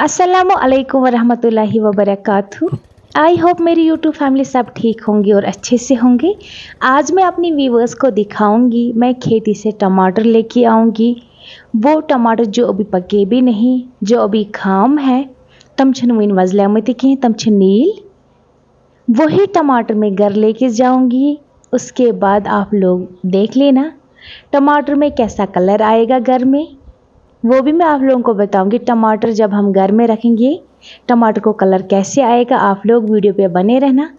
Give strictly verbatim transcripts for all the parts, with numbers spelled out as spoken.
السلام علیکم ورحمۃ اللہ وبرکاتہ۔ आई होप मेरी यूट्यूब फैमिली सब ठीक होंगी और अच्छे से होंगे। आज मैं अपनी व्यूवर्स को दिखाऊंगी मैं खेती से टमाटर लेके आऊंगी। वो टमाटर जो अभी पके भी नहीं, जो अभी खाम है, तम छन वइन वजल्यामति कहीं, तम छन नील। वही टमाटर मैं घर लेके जाऊंगी। उसके बाद आप लोग देख लेना टमाटर में कैसा कलर आएगा घर में, वो भी मैं आप लोगों को बताऊंगी। टमाटर जब हम घर में रखेंगे, टमाटर को कलर कैसे आएगा, आप लोग वीडियो पे बने रहना।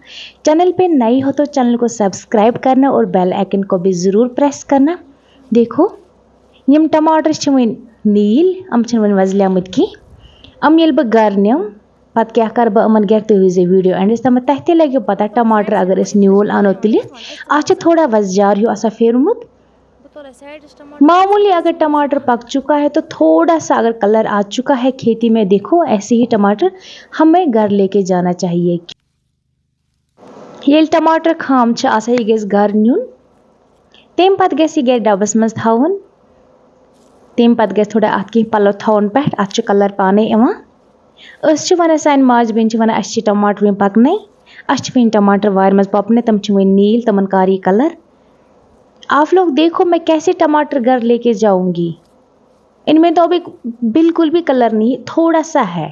चैनल पे नई हो तो चैनल को सब्सक्राइब करना और बेल आइकन को भी ज़रूर प्रेस करना। देखो, यम टमाटर छ वइन नील, अम छन वइन वजल्यामत की। अम यल बह घर निम, पत क्या कर बह अमन घर, तुह वीजे वीडियो एंडस तम, तह ते लगे पता टमाटर अगर इस न्यूल आनो तिलित, आज थोड़ा वजजार हो असा फेरमुत। मामूली अगर टमाटर पक चुका है तो थोड़ा सा अगर कलर आ चुका है खेती में, देखो ऐसे ही टमाटर हमें घर लेके जाना चाहिए। ییٚلہِ ٹماٹر خام چھِ آسان، یہِ گژھِ گرٕ نیُن۔ تَمہِ پتہٕ گژھِ یہِ گرِ ڈبس منٛز تھاوُن۔ تَمہِ پتہٕ گژھِ تھوڑا اَتھ کینٛہہ پلو تھاوُن پٮ۪ٹھ، اَتھ چھُ کلر پانے یِوان۔ أسۍ چھِ وَنان، سانہِ ماجہِ بیٚنہِ چھِ وَنان، اَسہِ چھِ ٹماٹر وٕنہِ پَکنَے، اَسہِ چھِ وٕنہِ ٹماٹر وارِ منٛز پَپنَے، تِم چھِ وٕنہِ نیٖل، تِمَن کاری کلر۔ آپ لوگ دیکھو، میں کیسے ٹماٹر گھر لیکے جاؤں گی۔ ان میں تو ابھی بالکل بھی کلر نہیں، تھوڑا سا ہے۔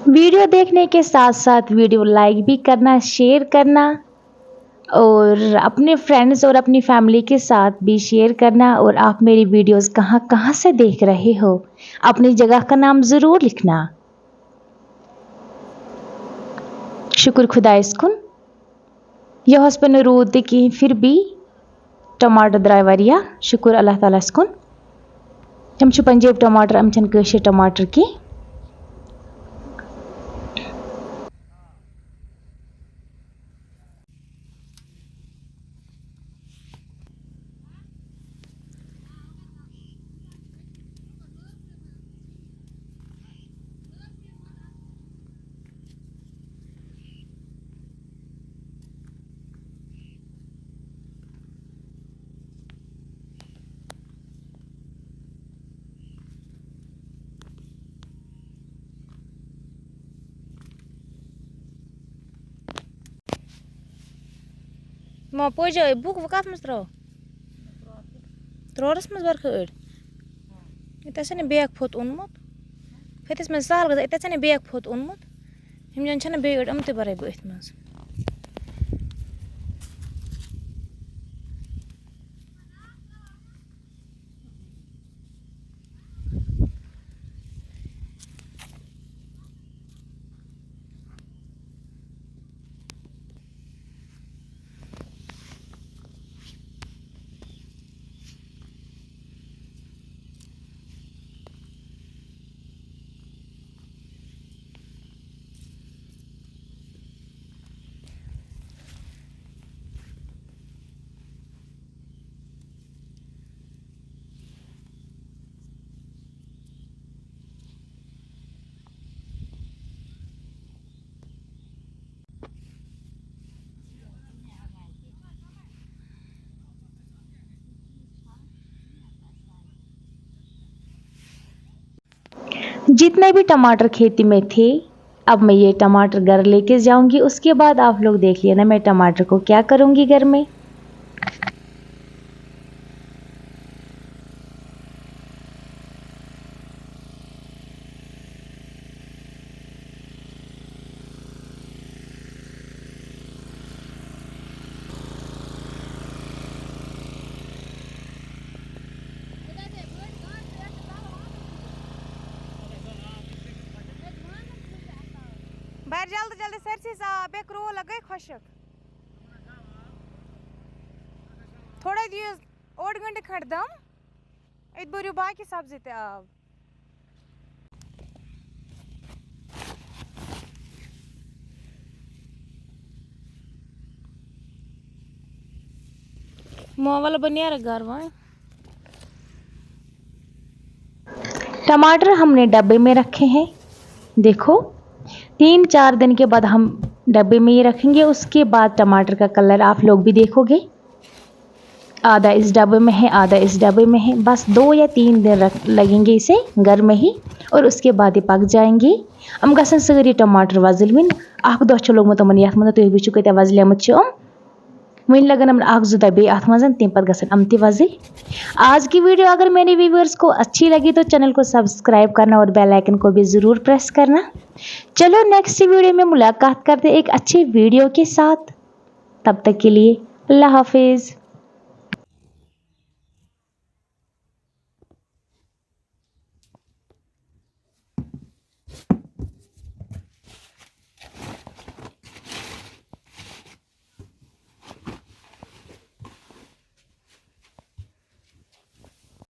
वीडियो देखने के साथ साथ वीडियो लाइक भी करना, शेयर करना और अपने फ्रेंड्स और अपनी फैमिली के साथ भी शेयर करना। और आप मेरी वीडियोस कहाँ कहाँ से देख रहे हो, अपनी जगह का नाम ज़रूर लिखना। शुक्र खुदाइस कुन। یہِ اوس پٮ۪نہٕ روٗد تہِ کِہیٖنۍ، پھر بھی ٹماٹر درٛاے واریاہ، شُکُر اللہ تعالیٰ ہَس کُن۔ یِم چھِ پنجٲبۍ ٹماٹر، یِم چھِنہٕ کٲشِرۍ ٹماٹر کینٛہہ۔ ما پوجا بُک وۄنۍ کَتھ منٛز ترٛاوو؟ ترٛوڈَس منٛز بَرکھٕ أڑۍ۔ ییٚتہِ آسہِ نہٕ بیگ پھوٚت اوٚنمُت۔ پھٔتِس منٛز سہل گژھان، ییٚتہِ آسہِ نہٕ بیگ پھوٚت اوٚنمُت۔ یِم جان چھَنہٕ بیٚیہِ أڑۍ یِم تہِ بَرَے بہٕ أتھۍ منٛز۔ जितने भी टमाटर खेती में थे, अब मैं ये टमाटर घर लेके जाऊंगी। उसके बाद आप लोग देख लेना मैं टमाटर को क्या करूंगी घर में। بَر جلدی جلدی سٲرسٕے صاف، بیٚیہِ کرٛول گٔے خۄشٕک۔ تھوڑا دِیِو اوٚڑ گھنٹہٕ کھنٛڈ دم، أتۍ بٔرِو باقٕے سبزی تہِ آب۔ مو، وَلہٕ بہٕ نیرٕ گَرٕ وۄنۍ۔ टमाटर हमने डब्बे में रखे हैं। देखो, तीन चार दिन के बाद हम डब्बे में ही रखेंगे। उसके बाद टमाटर का कलर आप लोग भी देखोगे। आधा इस डब्बे में है, आधा इस डब्बे में है। बस दो या तीन दिन रख लगेंगे इसे घर में ही, और उसके बाद ये पक जाएंगे। یِم گژھن سٲری ٹماٹر وۄزٕلۍ وٕنۍ۔ اکھ دۄہ چھُ لوٚگمُت یِمن یتھ منٛز، تُہۍ وٕچھِو کۭتیٛاہ وۄزٕلۍ آمٕتۍ چھِ یِم۔ وۄنۍ لگن یِمن اکھ زٕ دۄہ بیٚیہِ اتھ منٛز، تَمہِ پتہٕ گژھن یِم تہِ وۄزٕلۍ۔ آج کی ویڈیو اگر میرے ویورز کو اچھی لگی تو چینل کو سبسکرائب کرنا اور بیل آئیکن کو بھی ضرور پریس کرنا۔ چلو نیکسٹ ویڈیو میں ملاقات کرتے ایک اچھے ویڈیو کے ساتھ، تب تک کے لیے اللہ حافظ۔